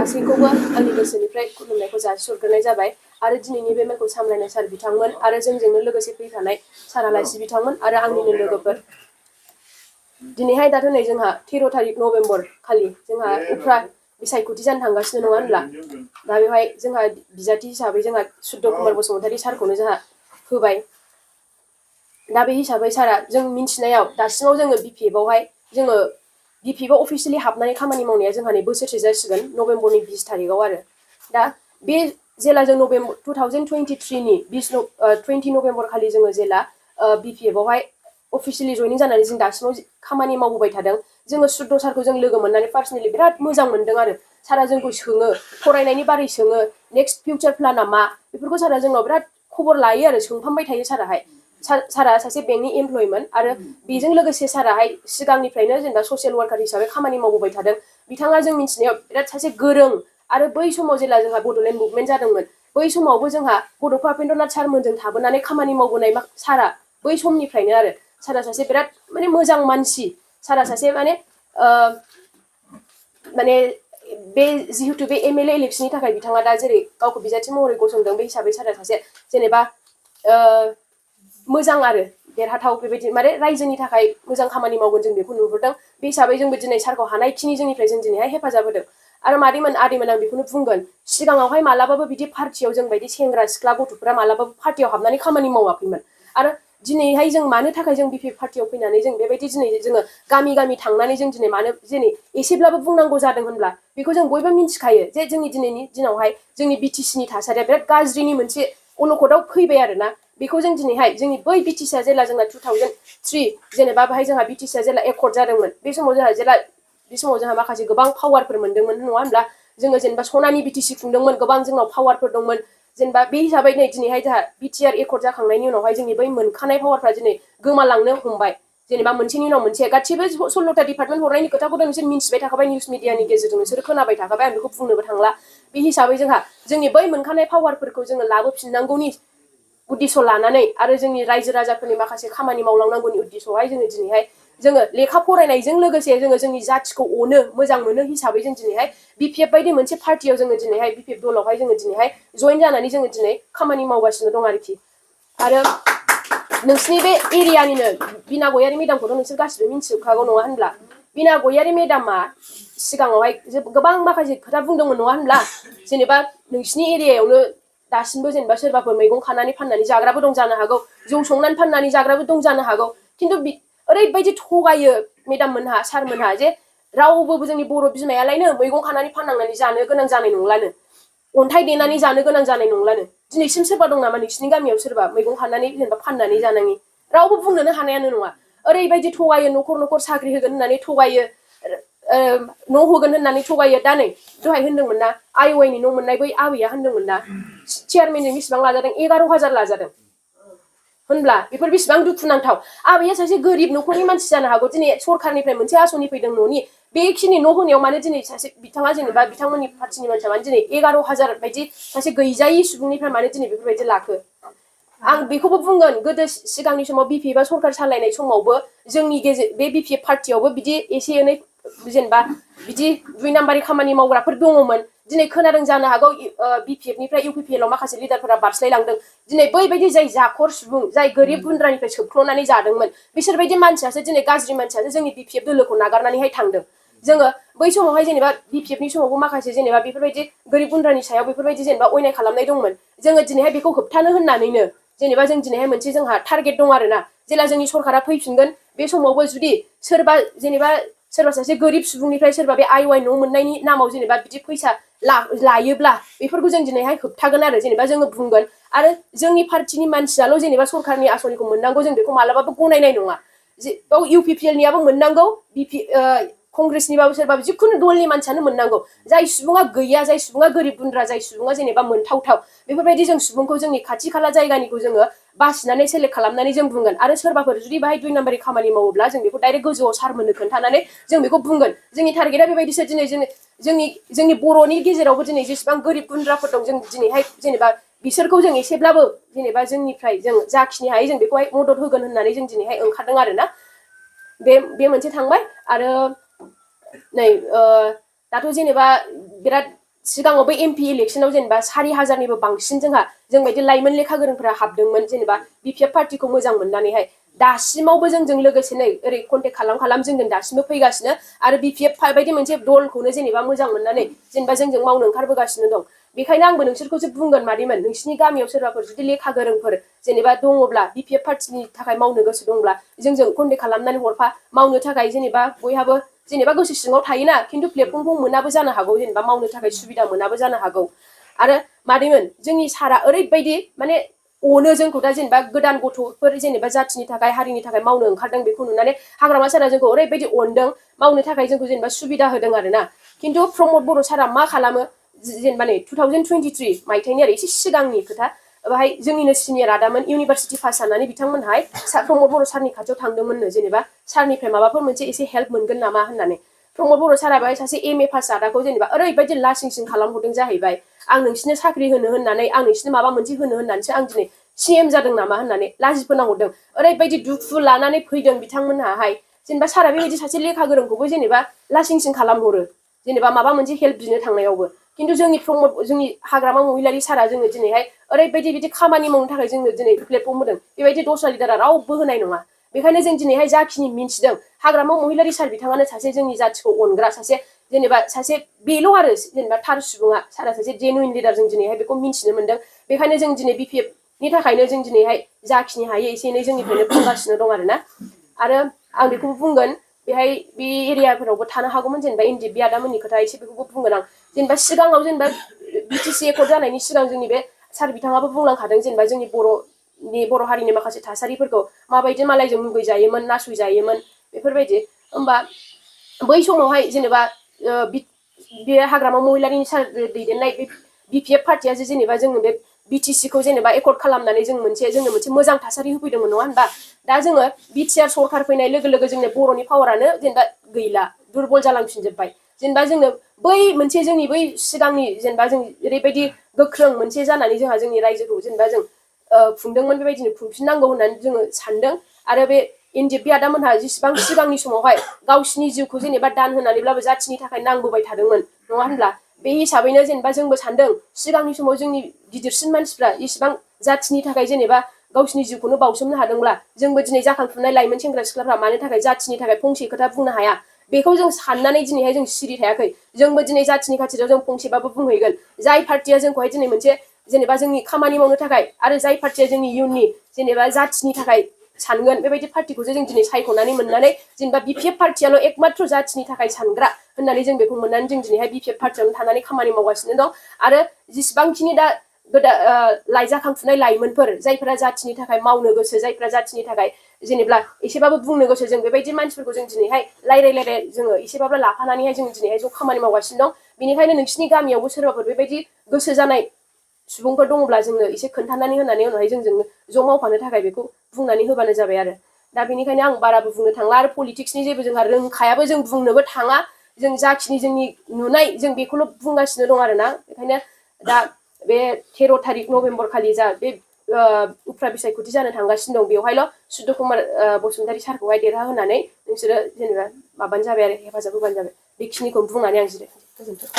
गासैखौबो आंनि गोसोनिफ्राय खुलुमनायखौ जासिहरग्रोनाय जाबाय आरो दिनैनि बे मेलखौ सामलायनाय सार बिथांमोन आरो जोंजोंनो लोगोसे फैफानाय सार आलासि बिथांमोन आरो आंनिनो लोगोफोर दिनैहाय दाथ' नै जोंहा 13 तारिख नभेम्बर खालि जोंहा उफ्रा बिसायख'थि जानो थांगासिनो नङा होनब्ला दा बेवहाय जोंहा बिजाथि हिसाबै जोंहा सुद्ध कुमार बसुमतारी सारखौनो जोंहा होबाय दा बे हिसाबै सारा जों मिन्थिनायाव दासिमाव जोङो बिपिएफआवहाय जोङो बिपिएफआव अफिसियेलि हाबनानै खामानि मावनाया जोंहा नै बोसोरसे जासिगोन नभेम्बरनि 20 तारिखआव आरो दा बे जेला जों नभेम्बर 2023 नि 20 नभेम्बर खालि जोङो जेला बिपिएफआवहाय अफिसियेलि जयनिं जानानै जों दासिमाव खामानि मावबोबाय थादों जोङो सुद्ध सारखौ जों लोगो मोननानै पार्सनेलि बिराद मोजां मोनदों आरो सारा जोंखौ सोङो फरायनायनि बारै सोङो नेक्स्ट फिउचार प्लाना मा बेफोरखौ सारा जोंनाव बिराद खबर लायो आरो सोंफामबाय थायो साराहाय सारा सासे बेंकनि एमप्लयिमोन आरो बेजों लोगोसे साराहाय सिगांनिफ्रायनो जेनेबा ससियेल वार्कार हिसाबै खामानि मावबोबाय थादों बिथाङा जों मिथिनायाव बिराद सासे गोरों आरो बै समाव जेला जोंहा बड'लेण्ड मुभमेन्ट जादोंमोन बै समावबो जोंहा बड'फा उपेन्द्रनाथ सारमोनजों थाबोनानै खामानि मावबोनाय सारा बै समनिफ्रायनो आरो सारा सासे बिराद माने मोजां मानसि सारा सासे माने बे जिहेतु बे एमएलए इलेक्शननि थाखाय बिथाङा दा जेरै गावखौ बिजाथि महरै गसंदों बे हिसाबै सारा सासे जेनेबा मोजां आरो देरहाथाव बेबायदि माने रायजोनि थाखाय मोजां खामानि मावगोन जों बेखौ नुहुरदों बे हिसाबै जोंबो दिनै सारखौ हानायखिनि जोंनिफ्राय जों दिनैहाय हेफाजाब होदों आरो मादैमोन आदैमोन आं बेखौनो बुंगोन सिगाङावहाय मालाबाबो बिदि पार्टियाव जों बायदि सेंग्रा सिख्ला गथ'फोरा मालाबाबो पार्टियाव हाबनानै खामानि मावाखैमोन आरो दिनैहाय जों मानो थाखाय जों बिपिएफ पार्टियाव फैनानै जों बेबायदि दिनै जोङो गामि गामि थांनानै जों दिनै मानो दिनै एसेब्लाबो बुंनांगौ जादों होनब्ला बेखौ जों बयबो मिन्थिखायो जे जोंनि दिनैनि दिनावहाय जोंनि बिटिसिनि थासारिया बिराद गाज्रिनि मोनसे अलखदाव फैबाय आरोना बेखौ जों दिनैहाय जोंनि बै बिटिसिया जेला जोंना 2003 जेनेबा बाहाय जोंहा बिटिसिया जेला एकर्ड जादोंमोन बे समाव जोंहा माखासे गोबां पावारफोर मोनदोंमोन नङा होनब्ला जोङो जेनेबा सनानि बिटिसि खुंदोंमोन गोबां जोंनाव पावारफोर दंमोन जेनेबा बे हिसाबै नै दिनैहाय जोंहा बिटिआर एकर्ड जाखांनायनि उनावहाय जोंनि बै मोनखानाय पावारफ्रा दिनै गोमालांनो हमबाय जेनेबा मोनसेनि उनाव मोनसे गासिबो 16टा डिपार्टमेन्ट हरनायनि खोथाखौ नोंसोर मिन्थिबाय थाखाबाय निउस मिडियानि गेजेरजों नोंसोर खोनाबाय थाखाबाय आं बेखौ बुंनोबो थांला बे हिसाबै जोंहा जोंनि बै मोनखानाय पावारफोरखौ जोङो लाबोफिननांगौनि उद्देश्य लानानै आरो जोंनि रायजो राजाफोरनि माखासे खामानि मावलांनांगौनि उद्देश्यआवहाय जोङो दिनैहाय जोङो लेखा फरायनायजों लोगोसे जोङो जोंनि जाथिखौ अनो मोजां मोनो हिसाबै जों दिनैहाय बिपिएफ बायदि मोनसे पार्टियाव जोङो दिनैहाय बिपिएफ दलावहाय जोङो दिनैहाय जइन जानानै जोङो दिनै खामानि मावगासिनो दं आरोखि आरो नोंसिनि बे एरियानिनो बिना गयारि मेदामखौथ' नोंसोर गासिबो मिन्थिजोबखागौ नङा होनब्ला बिना गयारि मेदामा सिगाङावहाय गोबां माखासे खोथा बुंदोंमोन नङा होनब्ला जेनेबा नोंसिनि एरियायावनो दासिमबो जेनेबा सोरबाफोर मैगं खानानै फाननानै जाग्राबो दं जानो हागौ जौ संनानै फाननानै जाग्राबो दं जानो हागौ खिन्थु ओरैबायदि थगायो मेदाम मोनहा सारमोनहा जे रावबो जोंनि बर' बिमायालायनो मैगं खानानै फाननांनानै जानो गोनां जानाय नंलानो अन्थाइ देनानै जानो गोनां जानाय नंलानो दिनैसिम सोरबा दं नामा नोंसिनि गामियाव सोरबा मैगं खानानै जेनेबा फाननानै जानाङि रावबो बुंनोनो हानायानो नङा ओरैबायदि थगायो न'खर न'खर साख्रि होगोन होननानै थगायो न' होगोन होननानै थगायो दा नै दहाय होनदोंमोन ना आइवाइनि न' मोननाय बै आबैया होनदोंमोन ना चेयारमेनजों बेसेबां लाजादों 11,000 लाजादों होनब्ला बेफोर बेसेबां दुखुनांथाव आबैया सासे गोरिब न'खरनि मानसि जानो हागौ दिनै सरखारनिफ्राय मोनसे आसनि फैदों न'नि बेखिनि न' होनायाव मानो दिनै सासे बिथाङा जेनेबा बिथांमोननि पार्टिनि मानसिया मानो दिनै 11,000 बायदि सासे गैजायि सुबुंनिफ्राय मानो दिनै बेफोरबायदि लाखो आं बेखौबो बुंगोन गोदो सिगांनि समाव बिपिएफआ सरखार सालायनाय समावबो जोंनि बे बिपिएफ पार्टियावबो बिदि एसे एनै जेनेबा बिदि 2 नाम्बारि खामानि मावग्राफोर दङमोन दिनै खोनादों जानो हागौ बिपिएफनिफ्राय इउपिपिएलआव माखासे लिडारफोरा बारस्लायलांदों दिनै बैबायदि जाय जाखर सुबुं जाय गोरिब गुन्द्रानिफ्राय सोबख्ल'नानै जादोंमोन बिसोरबायदि मानसियासो दिनै गाज्रि मानसियासो जोंनि बिपिएफ दोलोखौ नागारनानैहाय थांदों जोङो बै समावहाय जेनेबा बिपिएफनि समावबो माखासे जेनेबा बेफोरबायदि गोरिब गुन्द्रानि सायाव बेफोरबायदि जेनेबा अयनाय खालामनाय दंमोन जोङो दिनैहाय बेखौ होबथानो होननानैनो जेनेबा जों दिनैहाय मोनसे जोंहा टारगेट दं आरोना जेला जोंनि सरकारा फैफिनगोन बे समावबो जुदि सोरबा सासे गोरिब सुबुंनिफ्राय सोरबा बे आइवाइ न' मोननायनि नामाव जेनेबा बिदि फैसा लायोब्ला बेफोरखौ जों दिनैहाय होबथागोन आरो जेनेबा जोङो बुंगोन आरो जोंनि पार्टिनि मानसियाल' जेनेबा सरकारनि आसनिखौ मोननांगौ जों बेखौ मालाबाबो गनायनाय नङा बाव इउपिपिएलनियाबो मोननांगौ कंग्रेसनिबाबो सोरबा जिखुनु दलनि मानसियानो मोननांगौ जाय सुबुङा गैया जाय सुबुङा गोरिब गुन्द्रा जाय सुबुङा जेनेबा मोनथावथाव बेफोरबायदि जों सुबुंखौ जोंनि खाथि खाला जायगानिखौ जोङो बासिनानै सेलेक्ट खालामनानै जों बुंगोन आरो सोरबाफोर जुदि बाहाय 2 नाम्बारि खामानि मावोब्ला जों बेखौ डाइरेक्ट गोजौआव सारमोननो खोन्थानानै जों बेखौ बुंगोन जोंनि टारगेटआ बेबायदिसो दिनै जोंनि बर'नि गेजेरावबो दिनै जेसेबां गोरिब गुन्द्राफोर दं जों दिनैहाय जेनेबा बिसोरखौ जों एसेब्लाबो जेनेबा जोंनिफ्राय जों जाखिनि हायो जों बेखौहाय मदद होगोन होननानै जों दिनैहाय ओंखारदों आरोना बे मोनसे थांबाय आरो नै दाथ' जेनेबा बिराद सिगाङाव बै MP इलेक्शनाव जेनेबा 4000निबो बांसिन जों बायदि लाइमोन लेखा गोरोंफोरा हाबदोंमोन जेनेबा BPF पार्टिखौ मोजां मोननानैहाय दासिमावबो जोंजों लोगोसे नै ओरै कन्टेक्ट खालाम जोंजों दासिमबो फैगासिनो आरो BPF बायदि मोनसे दलखौनो जेनेबा मोजां मोननानै जेनेबा जोंजों मावनो ओंखारबोगासिनो दं। बेखायनो आंबो नोंसोरखौसो बुंगोन मादैमोन नोंसिनि गामियाव सोरबाफोर जुदि लेखा गोरोंफोर जेनेबा दङब्ला BPF पार्टिनि थाखाय मावनो गोसो दंब्ला जोंजों कन्टेक्ट खालामनानै हरफा मावनो थाखाय जेनेबा बयहाबो जेनेबा गोसो सिङाव थायोना खिन्थु प्लेटफर्मखौ मोनाबो जानो हागौ जेनेबा मावनो थाखाय सुबिदा मोनाबो जानो हागौ। आरो मादैमोन जोंनि सारा ओरैबायदि माने अनो जोंखौ दा जेनेबा गोदान गथ'फोर जेनेबा जाथिनि थाखाय हारिनि थाखाय मावनो ओंखारदों बेखौ नुनानै हाग्रामा सारा जोंखौ ओरैबायदि अनदों मावनो थाखाय जोंखौ जेनेबा सुबिदा होदों आरोना। खिन्थु प्रमद बर' सारा मा खालामो जेनेबा नै 2023 मायथाइनि आरो एसे सिगांनि खोथा बाहाय जोंनिनो सिनियर आदामोन इउनिभारसिटि पास जानानै बिथांमोनहाय प्रमद बर' सारनि खाथियाव थांदोंमोननो जेनेबा सारनिफ्राय माबाफोर मोनसे एसे हेल्प मोनगोन नामा होननानै प्रमद बर' सारा बेहाय सासे MA पास आदाखौ जेनेबा ओरैबायदि लासिंसिं खालामहरदों जाहैबाय आं नोंसिनो साख्रि होनो होननानै आं नोंसिनो माबा मोनसे होनो होननानैसो आं दिनै CM जादों नामा होननानै लाजि फोनांहरदों ओरैबायदि दुखु लानानै फैदों बिथांमोनहाहाय जेनेबा सारा बेबायदि सासे लेखा गोरोंखौबो जेनेबा लासिंसिं खालामहरो जेनेबा माबा मोनसे हेल्प बिनो थांनायावबो खिन्थु जोंनि हाग्रामा महिलारि सारा जोंनो दिनैहाय ओरैबायदि बिदि खामानि मावनो थाखाय जोंनो दिनै प्लेटफर्म होदों बेबायदि दस्रा लिडारा रावबो होनाय नङा। बेखायनो जों दिनैहाय जाखिनि मिन्थिदों हाग्रामा महिलारि सार बिथाङानो सासे जोंनि जाथिखौ अनग्रा सासे जेनेबा सासे बेल' आरो जेनेबा थार सुबुङा सारा सासे जेनुइन लिडार जों दिनैहाय बेखौ मिन्थिनो मोनदों। बेखायनो जों दिनै BPF नि थाखायनो जों दिनैहाय जाखिनि हायो एसे एनै जोंनिफ्रायनो बुंगासिनो दं आरोना। आरो आं बेखौबो बुंगोन बेहाय बे एरियाफोरावबो थानो हागौमोन जेनेबा NDP आदामोननि खोथा एसे बेखौबो बुंगोन आं जेनेबा सिगाङाव जेनेबा BTC एकर्ड जानायनि सिगां जोंनि बे सार बिथाङाबो बुंलांखादों जेनेबा जोंनि बर' हारिनि माखासे थासारिफोरखौ माबायदि मालायजों मुगैजायोमोन नासयजायोमोन बेफोरबायदि होमबा बै समावहाय जेनेबा बे हाग्रामा महिलारिनि सार दैदेननाय बे BPF पार्टिया जेनेबा जोङो बे BTC खौ जेनेबा एकर्ड खालामनानै जोंनो मोनसे मोजां थासारि होफैदोंमोन नङा होनबा दा जोङो BTR सरखार फैनाय लोगो लोगो जोंनि बर'नि पावारानो जेनेबा गैला दुरबल जालांफिनजोब्बाय जेनेबा जोंनो बै मोनसे जोंनि बै सिगांनि जेनेबा जों ओरैबायदि गोख्रों मोनसे जानानै जोंहा जोंनि रायजोखौ जेनेबा जों खुंदोंमोन बेबायदिनो खुंफिननांगौ होननानै जोङो सानदों आरो बे NDP आदामोनहा जेसेबां सिगांनि समावहाय गावसिनि जिउखौ जेनेबा दान होनानैब्लाबो जाथिनि थाखाय नांबोबाय थादोंमोन नङा होनब्ला बे हिसाबैनो जेनेबा जोंबो सानदों सिगांनि समाव जोंनि गिदिरसिन मानसिफ्रा इसिबां जाथिनि थाखाय जेनेबा गावसिनि जिउखौनो बावसोमनो हादोंब्ला जोंबो दिनै जाखांफुनाय लाइमोन सेंग्रा सिख्लाफ्रा मानि थाखाय जाथिनि थाखाय फंसे खोथा बुंनो हाया बेखौ जों साननानै दिनैहाय जों सिरि थायाखै जोंबो दिनै जाथिनि खाथियाव जों फंसेबाबो बुंहैगोन जाय पार्टिया जोंखौहाय दिनै मोनसे जेनेबा जोंनि खामानि मावनो थाखाय आरो जाय पार्टिया जोंनि इयुननि जेनेबा जाथिनि थाखाय सानगोन बेबायदि पार्टिखौसो जों दिनै सायख'नानै मोननानै जेनेबा BPF पार्टियाल' एकमात्र जाथिनि थाखाय सानग्रा होननानै जों बेखौ मोननानै जों दिनैहाय BPF पार्टियावनो थानानै खामानि मावगासिनो दं आरो जेसेबांखिनि दा जाखांफुनाय लाइमोनफोर जायफोरा जाथिनि थाखाय मावनो गोसो जायफोरा जाथिनि थाखाय जेनेबा एसेबाबो बुंनो गोसो जों बेबायदि मानसिफोरखौ जों दिनैहाय रायलाय जोङो एसेबाबो लाफानानैहाय जों दिनैहाय ज' खामानि मावगासिनो दं बेनिखायनो नोंसिनि गामियावबो सोरबाफोर बेबायदि गोसो जानाय सुबुंफोर दङब्ला जोंनो एसे खोन्थानानै होनानै उनावहाय जोंजों ज' मावफानो थाखाय बेखौ बुंनानै होबानो जाबाय आरो दा बेनिखायनो आं बाराबो बुंनो थांला आरो पलिटिक्सनि जेबो जोंहा रोंखायाबो जों बुंनोबो थाङा जों जाखिनि जोंनि नुनाय जों बेखौल' बुंगासिनो दं आरोना बेखायनो दा बे 13 थारिख नभेम्बर खालि जा बे उफ्रा बिसायख'थि जानो थांगासिनो दं बेवहायल' सुद्ध कुमार बसुमतारी सारखौहाय देरहाहोनानै नोंसोरो जेनेबा माबानो जाबाय आरो हेफाजाब होबानो जाबाय बेखिनिखौ बुंनानै आं जिरायनोसै गोजोन्थों।